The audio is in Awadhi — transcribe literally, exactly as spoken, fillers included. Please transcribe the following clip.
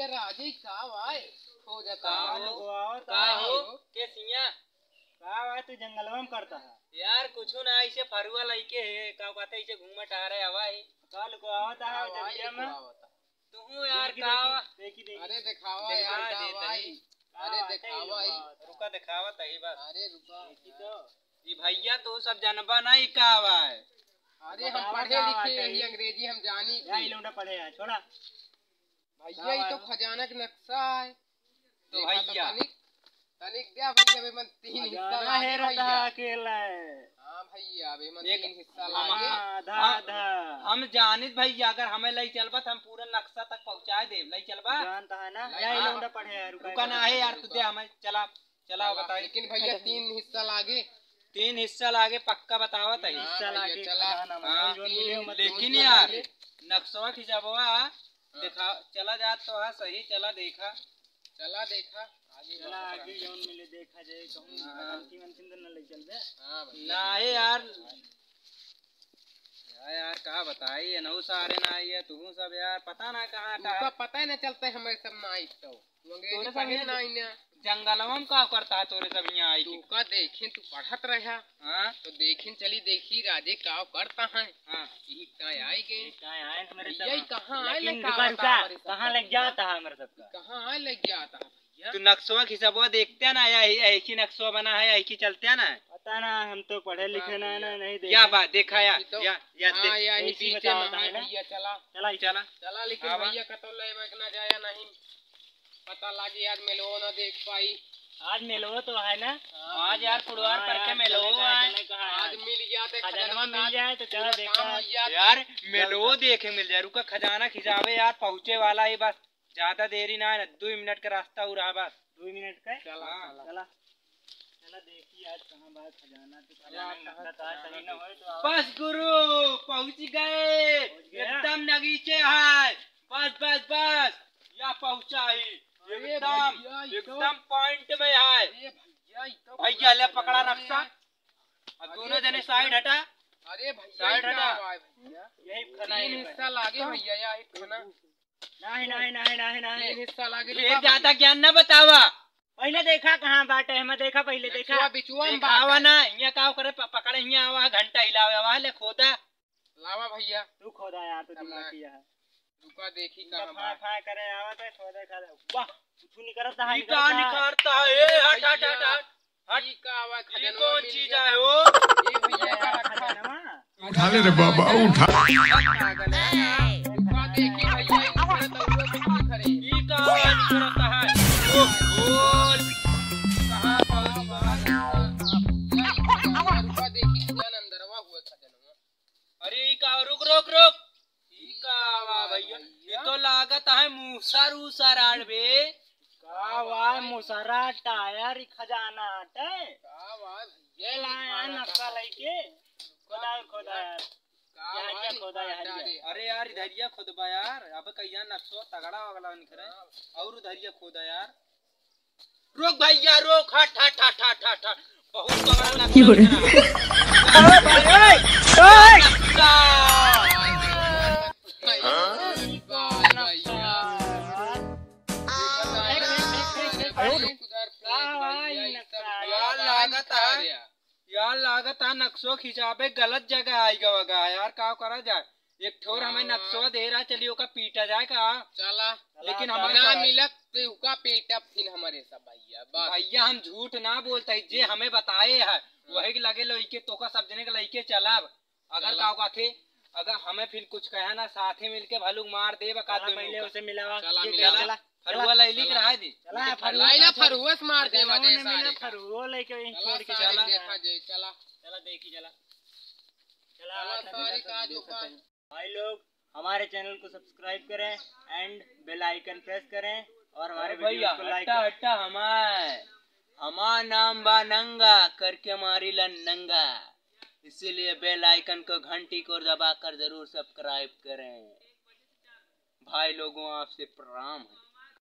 राजे का भाई, खोजता का हो? हो? का हो? के सिया? का भाई तू जंगलवा में करता है? यार कुछ ना, ऐसे फरुआ लइके है, का कहते, ऐसे घूमत आ रहे हवा ही। का लुकवावत है हाँ, जंगलिया में? लुकवावत है। तू यार देखी, का देखी, देखी, देखी। अरे दिखावा देखा यार, दे का भाई? तनी। अरे हाँ, दिखावा ही। रुका, दिखावा तही बस। अरे रुका। देखी तो। ई भैया तू सब जानबा नहीं का हवा है। अरे हम बतावा पढ़े का लिखे बात है? यही अंग्रेजी हम जानी या थी। ई लौंडा पढ़े है, छोड़ा। भैया, ई तो खजाना के नक्शा है। तो देखा तो भैया। तनिक, तनिक द्या भैया, अबे मन तीन हिस्सा खजाना लागे है भैया। रहा अकेला है। हाँ भैया, अबे मन एक तीन हिस्सा हम लागे। आधा, हम, आधा। हम जानित भैया, अगर हमें लई चलबा तो हम पूरा नक्शा तक पहुँचाए देब। लई चलबा? जानता है ना? लई या ई चलबा। लौंडा पढ़े है, रुका, रुका ना रुका, है यार, रुका। तू दे हमें, चला। चला, चला, बताई। लेकिन भैया, तीन हिस्सा लागे। तीन हिस्सा लागे, पक्का बतावत है। हाँ, हिस्सा भैया, लागे, चला। खजाना में हाँ, जौन मिले, तीन, मत लेकिन जौन यार, मिले। नक्शवा खिंचबवा, हाँ। देखा, चला जात तो है सही, चला देखा। चला देखा, आगे चला, बढ़। आगे जौन मिले, देखा जाए, कहूँ हाँ। गलती वलती तो न ले चल बे। हाँ, भैया, ना है देखिए। यार। या यार, का बताई, एनहू सारे ना आई है, तू सब यार, पता ना कहाँ का। तुमका पता ही ना चलता है, हमारे सब ना आई तो। तू अंग्रेजी तोरे सब पढ़े यहाँ ना आई ना। जंगलवा में का करता है तोरे सब यहाँ आई के? तुमका देखें, तू पढ़त रहा। हाँ। तो देखें, चली देखी राजे का करता है। हाँ। यही का आई गए। ये का आए हमारे सब? यही कहाँ आए लेकिन लेके रुका, आवता रुका, हमारे सब कहाँ का? लग जाता है हमारे सब का? कहाँ आए लग जाता है? तू नक्शवा खिंचबवा देखते ना, या, या एक ही नक्शवा बना है, या एक ही चलते ना। पता ना, हम तो पढ़े लिखे ना, ना, नहीं देखे। या बात देखा या, देखी तो। या, या हाँ, देख। या ही ऐसी पीछे बताओ में ना, है है ना? भैया, चला। चला, चला। चला, लेकिन हाँ, बा। भैया कतौ ले में ना जाया नहीं। पता लागी आज मेलवो ना देख पाई। आज मेलवो तो है ना? हाँ, आज यार भैया। कुड़वार हाँ, पर के यार, मेलवो चले है। चले कहाँ आज यार? मिल गया ते खजानवा खजानवा मिल जाए तो चला पूरा देखा काम है। हो गया। यार, मेलवो देखे मिल जाए। रुका, खजाना खिंचावे यार, पहुँचे वाला ही बस। ज्यादा देरी ना है, दुई मिनट का रास्ता हो रहा बस। दुई मिनट का? चला, हाँ। चला। चला। चला देखी आज कहाँ बा खजाना, तो चला, खजाना कहाँ लगता है, खजाना सही ना होए तो आओ। बस गुरु, पहुँच गए। पहुँच गया? एकदम नगीचे है। बस, बस, बस। या पहुँचा ही। अरे एकदम, भैया, ई तो एकदम point में है। अरे भैया, ई तो भैया, ले पूरा पकड़ा खजाना नक्शा। है। अब अरे दोनों जने भैया। Side हटा। अरे भैया, side ई हटा। का बा भैया? यही खाना तीन है हिस्सा भाई। लागे भैया, या एक खाना। नहीं, नहीं, नहीं, नहीं, नहीं। तीन हिस्सा लागे ढेर बाबा। ज्यादा ज्ञान ना बतावा। पहिले देखा कहाँ बाटे, हमें देखा, पहिले देखा। बिचुआ, बिचुआ में देखावा बाटे। ना, हियाँ का करे, प-, पकड़े, हियाँ आवा, घंटा हिलावे, आवा, ले खोदा। लावा भैया। तू खोदा यार, तू चल दिमाग ना। किया है। रुका देखी इनका कहाँ फाय, बाटे। फाय करे, आवा तो खोदे, खा ले। वाह, कुछ नहीं करता है, ई का निकलता है। निकारता है? ए, हट, हट, हट, भैया। हट। हट। ई का आवा ई खजानवा कौन मिल चीज गया? है हो? ई भैया का रखा। खजानवा? उठा ले रे बाबा, उठा। पागल है। रुका देखी भैया, ई उधर तो वो कुछ नहीं करे। ई का आवाज करता है? ओ, बोल। कहाँ पहुँच गया? रुका देखी, खजाना अंदरवा हुआ खजानवा। अरे, ई का, रुक, रुक, रुक। ई का बा भैया? ई तो लागत है मूसर, ऊसर आड़ बे। का बा, मूसरा टायर, ई खजाना आटे? का बा भैया, ये लाया नक्शा लइके। खोदा, खोदा यार। का यार, बा, क्या खोदा यार, ये? अरे यार, इधरिया खोदबा यार। अब कहिया नक्शा तगड़ा वगड़ा निकले। और उधरिया खोदा यार। रुक भैया, रुक, हट, हट, हट। बहुत बड़ा नक्शा क्यों रे? निकला। ओ भाई, ओए, ओए। नक्शा। यार, लागत है, यार, लागत है नक्शो खिंचाबे गलत जगह आई गवा गा। यार, का करा जाए? एक ठोर हमें हाँ। नक्शवा दे रहा, चलिए ओका पीटा जाए का? चला। लेकिन चला, हमारे ना साथ मिलत तो ओका पीटा फिर हमारे सब भैया, बस। भैया हम झूठ ना बोलते, जे हमें बताए है, हाँ। वही के लगे लइके तोका सब जने के लइके चलब। अगर चला। का होगा थे, अगर हमें फिर कुछ कहा ना, साथे मिलके भालू मार देब, का चला, दोनों पहले का। उसे मिलावा। चला, के मिला। चला। चला। फरुआ लैली के चला। रहा दी। चला, फरुआ लाइला का फरुआ से मार देवा खजानवा दे ने सारे मिला, का। फरुआ लेके वहीं चला, छोड़ के सारे चला। देखा जाए, चला। चला, देखी चला। चला, चला, सारे का जो का। भाई लोग, हमारे channel को subscribe करें and bell icon press करें और हमारे अरे भैया, videos को like हट्टा, करें। हट्टा हमार, हमार नाम बा नंगा, करके मारी ला नंगा, इसीलिए bell icon को घंटी को दबाकर जरूर subscribe करें। भाई लोगों, आपसे प्रणाम है।